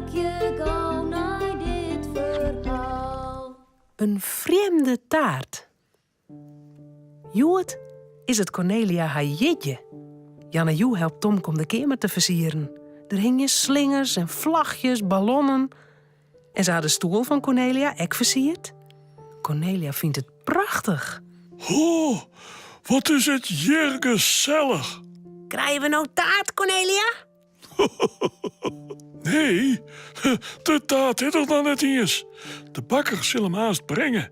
Harkje gau nei dit ferhaal. In frjemde taart. Hjoed is it Kornelia har jierdei. Janne Joe helpt Tomke om de keamer te fersieren. Der hingje slingers en flachjes, ballonnen. En se ha de stoel fan Kornelia ek fersierd. Kornelia fynt it prachtich. Oh, wat is it hjir gesellich! Krije we no taart, Kornelia? Nee, de taart is der noch net iens. De bakker sil him aanst bringe.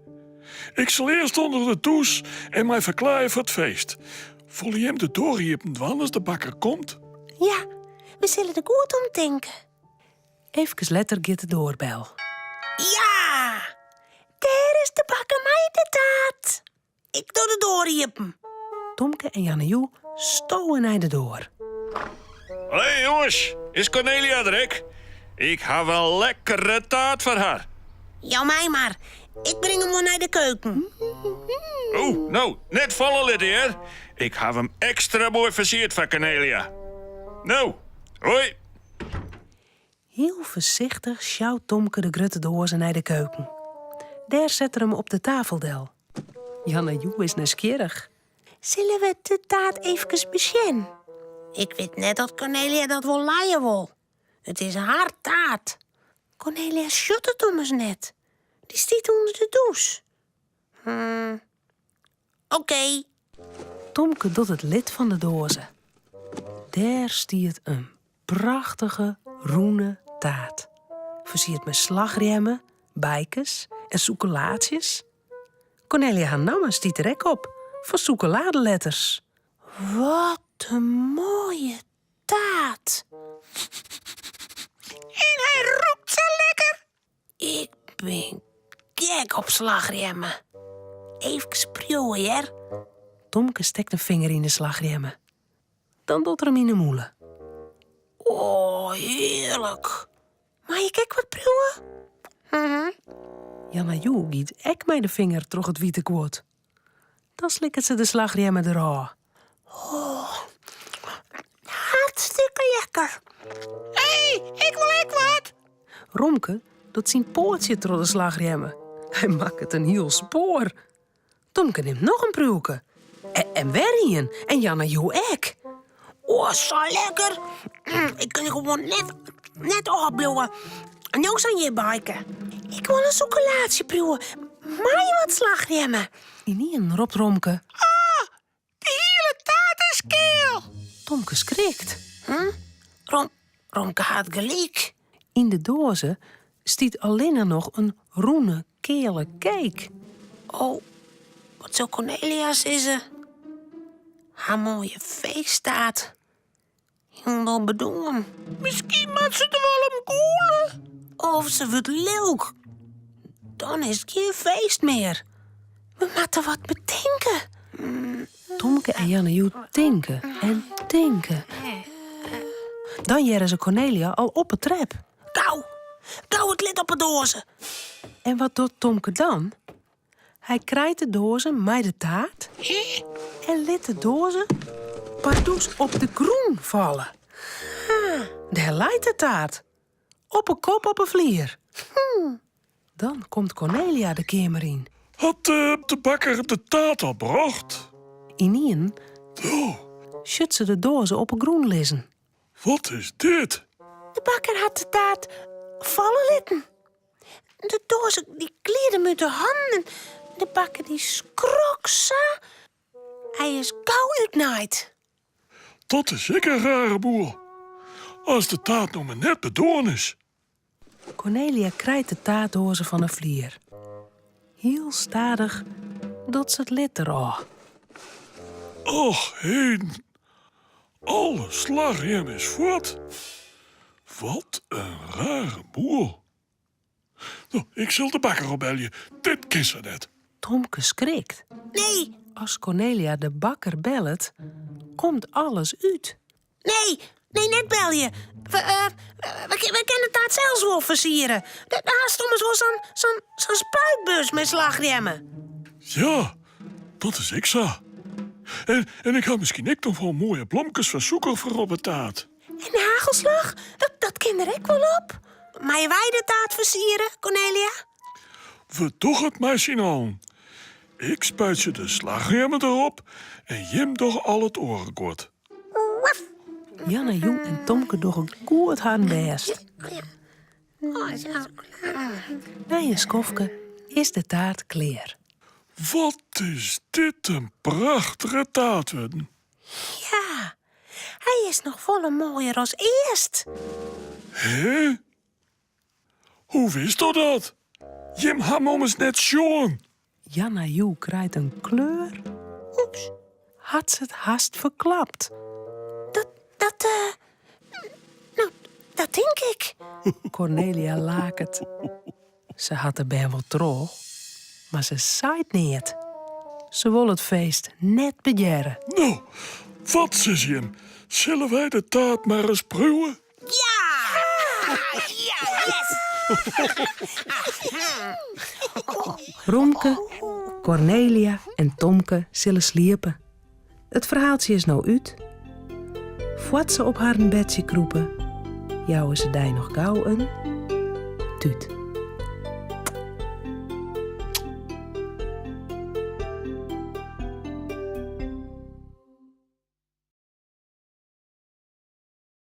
Ik sil earst ûnder de dûs en my ferklaaie foar it feest. Wolle jim de doar iepen dwaan as de bakker komt? Ja, we sille der goed om tinke. Efkes letter giet de doarbel. Ja! Dêr is de bakker mei de taart. Ik doch de doar iepen. Tomke en Janne Joe stowe nei de doar. Hé jonges, is Cornelia der ek? Ik haw in lekkere taart foar har. Jou my mar, ik bring him wol nei de keuken. Oh, no, net falle litte hear. Ik haw him ekstra moai fersierd foar Cornelia. No, hoi. Hiel foarsichtich sjout Tomke de grutte doaze nei de keuken. Dêr set er him op de tafel del. Janne Joe is nijsgjirrich. Sille we de taart eefkes besjen? Ik wit net oft Cornelia dat wol lije wol. It is har taart. Cornelia sjocht it ommers net. Dy stiet ûnder de dûs. Hmm. Oké. Tomke docht it lid fan de doaze. Dêr stiet in prachtige rûne taart. Fersierd mei slachrjemme, beikes en sûkelaatsjes. Cornelia har namme stiet der ek op, fan sûkeladeletters. Wat in moaie taart! En hy rûkt sa lekker! Ik bin gek op slachrjemme. Eefkes priuwe, hear. Tomke stekt in finger yn de slachrjemme. Dan docht er him yn 'e mûle. O, hearlik. Mei ik ek wat priuwe? Janna Joe giet ek mei de finger troch it wiete guod. Dan slikket se de slachrjemme derôf. Oh, hartstikke lekker. Hé, ik wol ek wat! Romke docht syn poatsje troch de slachrjemme. Hy makket in hiel spoar. Tomke nimt noch in priuwke. En wer ien. En Janna Joe ek. Oh, sa lekker. Ik kin gewoan net, net ôfbliuwe. No sa'n jierbeike. Ik wol in sûkelaatsje priuwe. Mei wat slachrjemme. Ynienen ropt Romke. Ah, de hiele taart is keal. Tomke skrikt. Hm? Rom, Romke hat gelyk. Yn de doaze stiet allinne noch in rûne keale cake. Oh, wat sil Cornelia sizze? Har moaie feesttaart. Hielendal bedoarn. Miskien moat se der wol om gûle. Of se wurdt lilk. Dan is it gjin feest mear. We moatte wat betinke. Tomke en Janne Joe tinke en tinke. Dan hearre se Cornelia al op 'e trep. Gau, gau it lid op 'e doaze. En wat docht Tomke dan? Hy krijt de doaze mei de taart en lit de doaze pardoes op de grûn falle. Dêr leit de taart, op 'e kop op 'e flier. Dan komt Cornelia de keamer yn. Hat de bakker de taart al brocht? Ynienen Oh, sjocht se de doaze op 'e grûn lizzen. wat is dit? De bakker hat de taart falle litten. De doaze dy gliede him út de hannen en de bakker dy skrok sa. Hy is gau útnaaid. Dat is ek in rare boel. As de taart no mar net bedoarn is. Cornelia krijt de taartdoaze fan 'e flier. Hiel stadich docht se it lid derôf. Och heden, alle slachrjem is fuort. Wat in rare boel. No, ik sil de bakker opbelje. Dit kin sa net. Tomke skrikt. Nee! As Cornelia de bakker bellet, komt alles út. Nee, nee, net belje. We, uh, we, we kinne de taart sels wol fersiere. Dêr hast ommers wol sa'n sa'n sa'n spuitbus mei slachrjemme. Ja, dat is ek sa. En, en ik ha miskien ek noch wol moaie blomkes fan sûker foar op 'e taart. En hagelslach, dat, dat kin der ek wol op. Meie wy de taart fersiere, Cornelia? We dogge it mei syn allen. Ik spuitsje de slachrjemme derop en jim dogge al it oare guod. Janna Joe en Tomke dogge goed harren bêst. Nei in skoftke is de taart klear. Wat is dit in prachtige taart wurden. Ja, hy is noch folle moaier as earst. Hè? Hoe witsto dat? Jim ha 'm ommers net sjoen. Janna Joe krijt in kleur. Oeps. Hat se it hast ferklapt? Dat, dat, eh, no, dat tink ik. Cornelia laket. Se hat de bern wol troch, mar se seit neat. Se wol it feest net bedjerre. No, wat sizze jim? Sille wy de taart mar ris priuwe? Ja! Ja, yes! Romke, Cornelia en Tomke sille sliepe. It ferhaaltsje is no út. Foar't se op harren bedsje krûpe, jouwe se dy noch gau in tút.